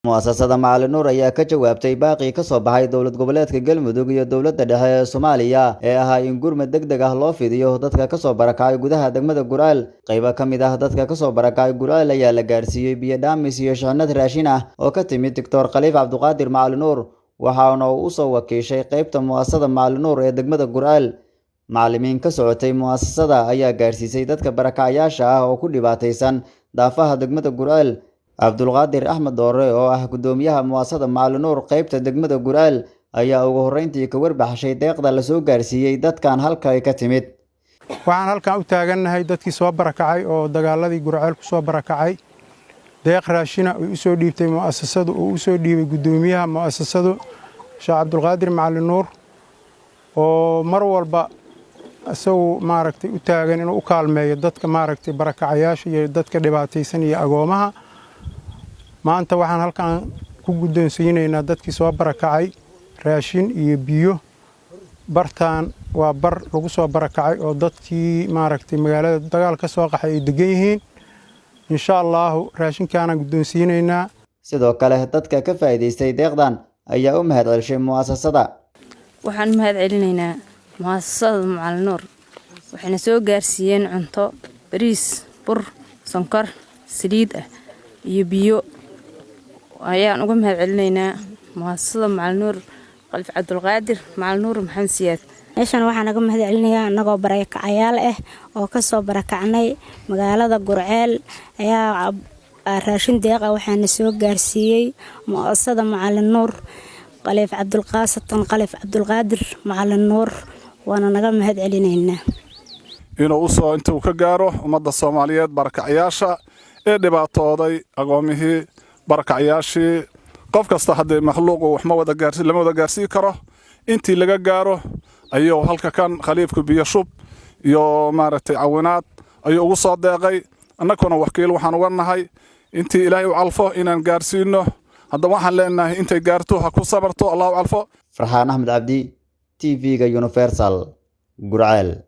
Mu'asasada Macalin Nuur ayaa ka jawaabtay baaqii ka soo baxay dowlad goboleedka Galmudug iyo dowladda dhexe ee Soomaaliya ee ahaa in gurmad degdeg ah loo fidiyo dadka ka soo barakacay gudaha degmada Gurceel. Qaybo ka mid ah dadka ka soo barakacay Gurceel ayaa la gaarsiiyey biyo dhaamis iyo shixnad raashin ah oo ka timid Doctor Khaliif Cabduqaadir Macalin Nuur, waxaana uu u soo wakiishay qaybta mu'asasada Macalin Nuur ee degmada Gurceel. Macallimiin ka socotay mu'asasada ayaa gaarsiisay dadka barakacayaasha ah oo ku dhibaataysan daafaha degmada Gurceel. Cabdulqaadir Axmed Doore oo ah guddoomiyaha mu'asasada Macalin Nuur qaybta degmada Gurceel ayaa ugu horreyntii ka warbaxshay deeqda la soo gaarsiiyey dadkan halka ay ka timid. Waxaan halkan u taagannahay dadkii soo barakacay oo dagaaladii Gurceel ku soo barakacay. Deeq raashina ay u soo dhiibtay mu'asasadu oo u soo dhiibay guddoomiyaha mu'asasadu, Sheekh Cabdulqaadir Macalin Nuur, oo mar walba isagu maaragtay u taagan inuu u kaalmeeyo dadka maaragtay barakacayaasha iyo dadka dhibaataysan iyo agoomaha. Maanta waxaan halkan ku guddoonsiinaynaa dadkii soo barakacay raashin iyo biyo. Bartaan waa bar lagu soo barakacay oo dadkii maaragtay magaalada dagaal ka soo qaxay ay degan yihiin. Insha Allaahu raashinkaanaan guddoonsiinaynaa. Sidoo kale dadka ka faa'iidaystay deeqdan ayaa u mahad celishay mu'asasada. Waxaan u mahad celinaynaa mu'asasada Macalin Nuur. Waxayna soo gaarsiiyeen cunto, bariis, bur, sonkor, saliid ah iyo biyo. Ayaan uga mahad celinaynaa mu'asasada Macalin Nuur, Khaliif Cabdulqaadir Macalin Nuur Maxamed Siyaad. Meeshan waxaan naga mahad celinayaa annagoo barakacayaal ah oo kasoo barakacnay magaalada Gurceel ayaa raashin deeqa waxaana soo gaarsiiyey mu'asasada Macalin Nuur, Khaliif Cabdulqaasatan Khaliif Cabdulqaadir Macalin Nuur, waana naga mahad celinaynaa. Inuu usoo intuu ka gaaro ummadda Soomaaliyeed, barakacayaasha ee dhibaatooday, agoomihii, barakacyaashii, qof kasta haddee makhluuqu wax ma wada gaarsi, lama wada gaarsiin karo. Intii laga gaaro ayuu halka kan Khaliifku biyo shub iyo maaragtay cawinaad ayuu ugu soo deeqay. Annaguna wakiil waxaan uga nahay intii Ilaahay u calfo inaan gaarsiino. Haddaba waxaan leenahay intay gaarto ha ku sabarto, Allah u calfo. Farxaan Axmed Cabdi, TV-ga Universal, Gurceel.